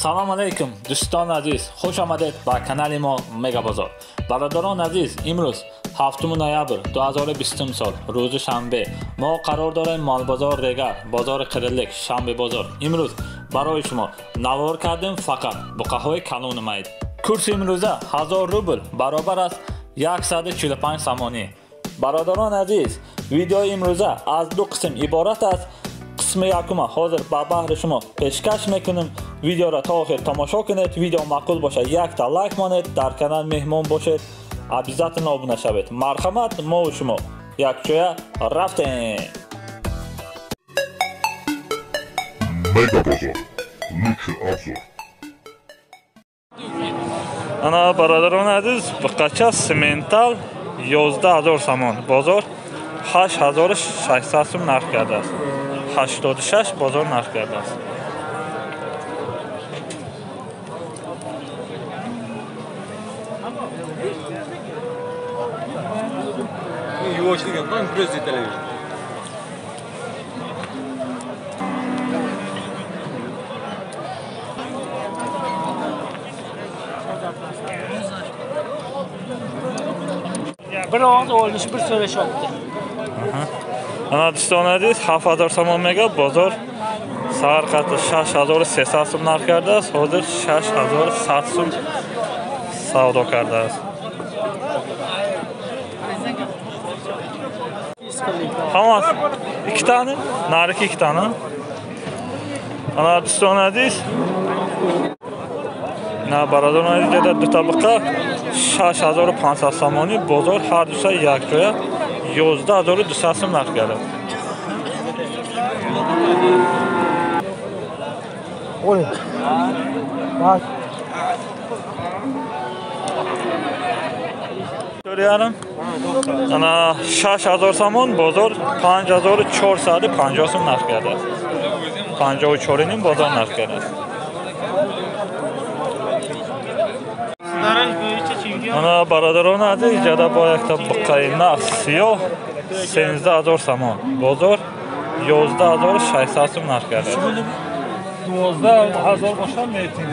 Салом алейкум дӯстон азиз, хуш омадед ба канали мо Мегабозор. Бародарон азиз, имрӯз 7 ноябр 2020 сол, рӯзи шанбе. Мо қарор дорем Молбозор Регар, бозори Қирилик, шанбе бозор. Имрӯз барои шумо навор кардем фақат буқаҳои калон майд. Курси имрӯза 1000 рубл баробар аст 145 сомонӣ. Бародарон азиз, видеои имрӯза аз ду қисм иборат аст. Қисми якума ҳозир ба баҳри шумо пешкаш мекунем. Видеоро то охир тамошо кунед. Видео маъқул бошад, якта лайк монед, дар канал меҳмон бошед, обязательно обуна шавед. Марҳамат, мо ва шумо якҷоя рафтем. Мегабозор. Лучший обзор. Ана бародарон азиз, буқача симентал 11000 сомон, бозор 8600 сом нарх кардааст. 86 бозор нарх кардааст. Yuvoshligidan ko'z yetaladi. Bir og'iz olmish bir so'rashyapti. Ана дӯстон азиз, 7000 сомон мега, бозор сар қати 6300 сом нарх кардааст, ҳозир 6100 сом савдо кардааст. Ҳамас ikkitani, nariki ikkitani. Ана дӯстон азиз, на бародарон азиз, ҷада ду табақа 6500 сомонӣ, бозор ҳар дуса якҷоя 11200 сом нарх кардааст. To'ryarim. Ана 6000 сомон, бозор 5450 сом нарх кардааст. 54,5 бозор нарх кардааст. Ана бародарон азиз, ҷада бо якта буқаи нақс сиёҳ 13000 сомон, бозор 11600 сом нарх кардааст. 12000 бошад метин.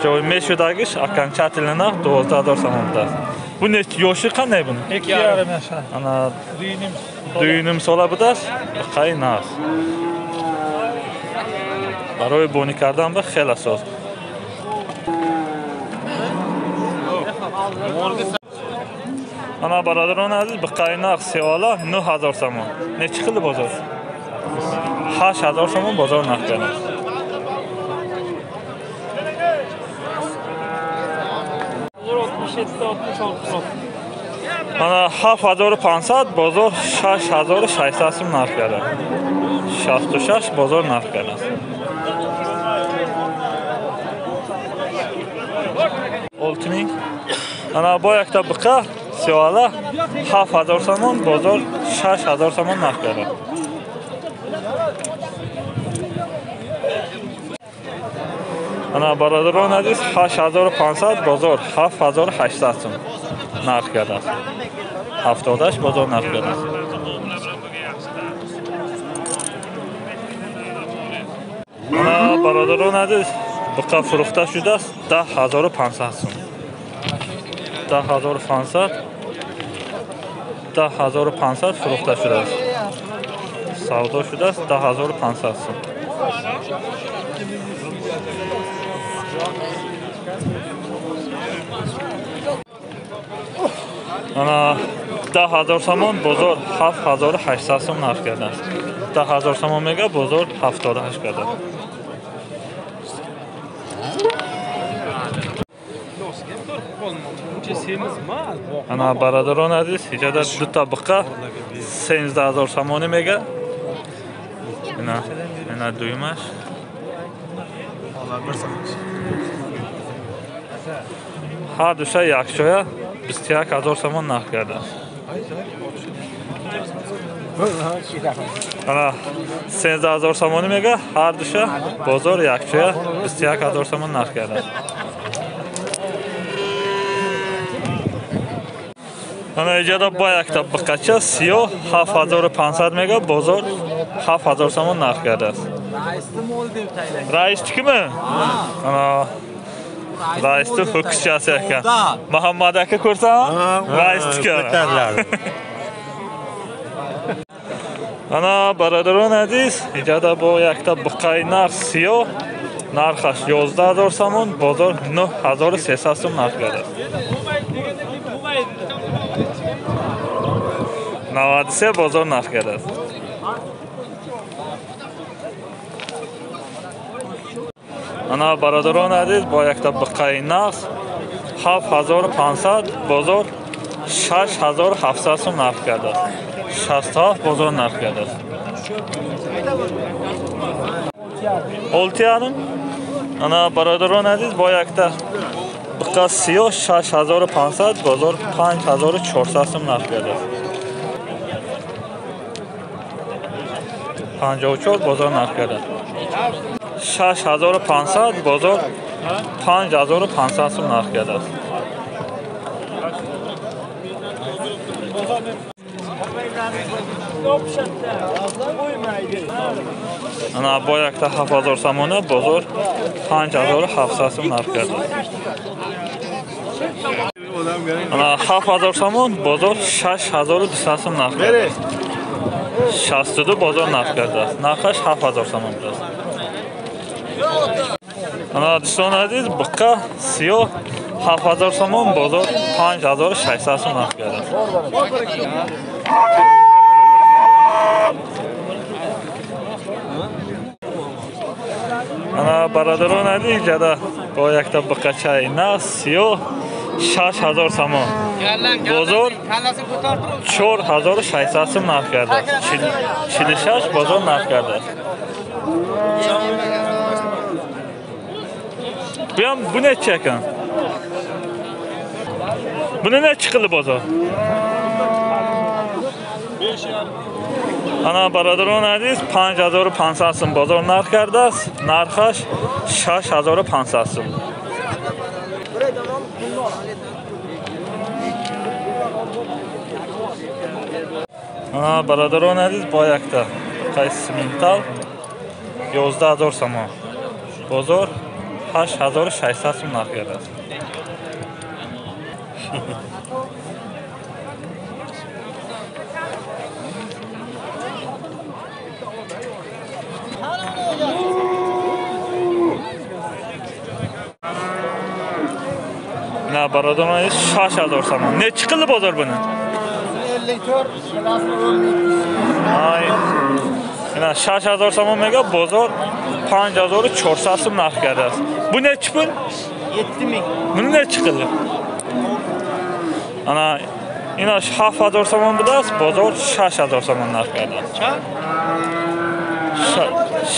Ҷои мешудагиш окончательно нарх 12000 сомон будааст. Бу ёши қандай буни? 2,5 яша. Ана 2,5 сола будааст, буқаи нақс. Барои бонӣ кардан ба хеле соз. Ана бародарон азиз, буқаи нақс сиёла 9000 сомон. Нечи қилdi бозор? 8000 сомон бозор нарх кардааст. Ана 7500, бозор 6600 сом нарх кардааст. 66 бозор нарх кардааст. 6000. Ана бо якта буқа сиёла 7000 сомон, бозор 6000 сомон нарх кардааст. Ана бародарон азиз, 8500, бозор 7800 сом нарх кардааст. 78 бозор нарх кардааст. Ана бародарон азиз, буқа фурӯхта шудааст 10500 сом. 10500, 10500 фурӯхта шудааст. Савдо шудааст 10500 сом. Ана 10000 сомон, бозор 7800 сом нарх кардааст. 10000 сомон мега, бозор 78 кардааст. Ана бародарон азиз, иҷода ду табақа 13000 сомонӣ мега. Ина дуюмаш. Ҳар душа якҷоя 21000 сомон нарх кардааст. Ана 13000 сомонӣ мега, ҳар душа бозор якҷоя 21000 сомон нарх кардааст. Ана иҷода бо якта буқача сиёҳ 7500 мега, бозор 7000 сомон нарх кардааст. Raisnikimi? Ana raisni ho'kizchasi ekan. Muhammad aka ko'rsam, raisniki. Ana бародарон азиз, иҷода бо якта буқаи нар сиёҳ, нархаш 11000 сомон, бозор 9300 сом нарх кардааст. 93 бозор нарх кардааст. Ана бародарон азиз, бо якта буқаи нағз 7500, бозор 6700 сом нарх кардааст. 67 бозор нарх кардааст. 6,5. Ана бародарон азиз, бо якта буқа сиёҳ 6500, бозор 5400 сом нарх кардааст. 54 бозор нарх кардааст. 6500, бозор 5500 сом нарх кардааст. Ана бо якта 7000 сомона, бозор 5700 сом нарх кардааст. Ана 7000 сомон, бозор 6200 сом нарх кардааст. 62 бозор нарх кардааст. Нархаш 7000 сомон будааст. Ана дӯстони азиз, буққа сиёҳ 7000 сомон, бозор 5600 сом нарх кардааст. Ана бародарон азиз, ҷада бо якта буққачаи нағз сиёҳ 6000 сомон, бозор 4600 сом нарх кардааст. 46 бозор нарх кардааст. Buyam bu necha ekan? Buni necha qildi bozor? Ана бародарон азиз, 5500 сом бозор нарх кардааст. Нархаш 6500 сом. Ана бародарон азиз, бо якта қайси симентал 11000 сомон, бозор 8600 сом нарх кардааст. На бародарон азиз, 6000 сомон. Necha qildi bozor buni? 54. Ay. Ина 6000 сомон мега, бозор 5400 сом нарх кардааст. Bu necha pul? 7000. Buni necha qildi? Ана ина 7000 сомон будааст, бозор 6000 сомон нарх кардааст.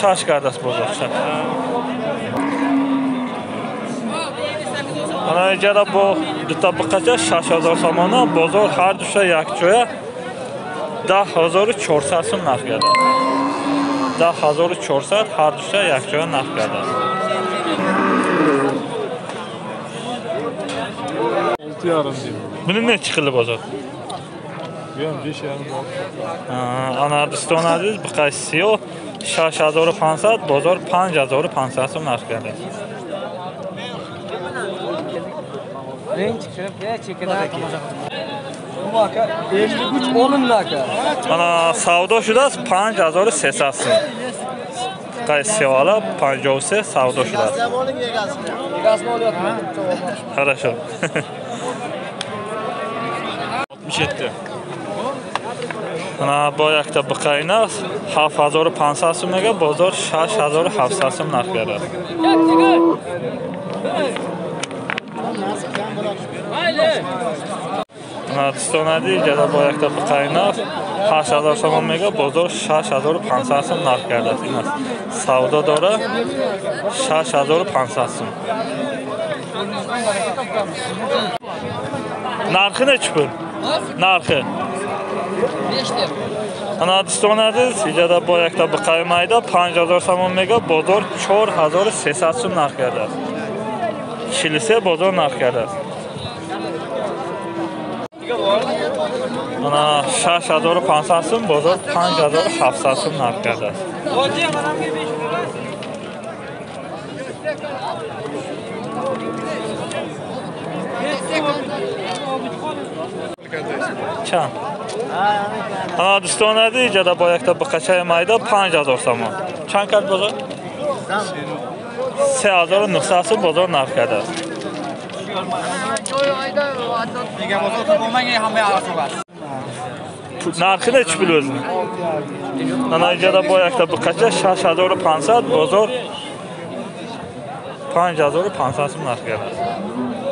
6 кардааст бозор 6. Ана иҷара бо дута буқача 6000 сомона, бозор ҳар душа якҷоя 10400 сом нарх кардааст. 10400 ҳар душа якҷоя нарх кардааст. Buni necha qildi bozor? Buyam 5,5. Ана дӯстони азиз, буқаи сиёҳ 6500, бозор 5500 сом нарх кардааст. Ана савдо шудааст 5300 сом. Буқаи сиёҳала 53 савдо шудааст. Хорошо. 67. Ана бо якта буқаи нағз 7500 сом мега, бозор 6700 сом нарх кардааст. Ана дӯстони азиз, ҷада бо якта буқаи нағз 8000 сомон мега, бозор 6500 сом нарх кардааст. Ин аст савдо дора 6500 сом. Нархи necha pul? Нархи Ана дӯстони азиз, иҷода бо якта буқаи майда 5000 сомон мега, бозор 4300 сом нарх кардааст. 43 бозор нарх кардааст. Ана 6500 сом, бозор 5700 сом нарх кардааст. Чанд? Ана дӯстон азиз, иҷода бо якта буқачаи майда 5000 сомон. Чанд кард бозор? 3900 сом бозор нарх кардааст. Нархи нечи пул өзү? Ана иҷода бо якта буқача 6500, бозор 5500 сом нарх кардааст.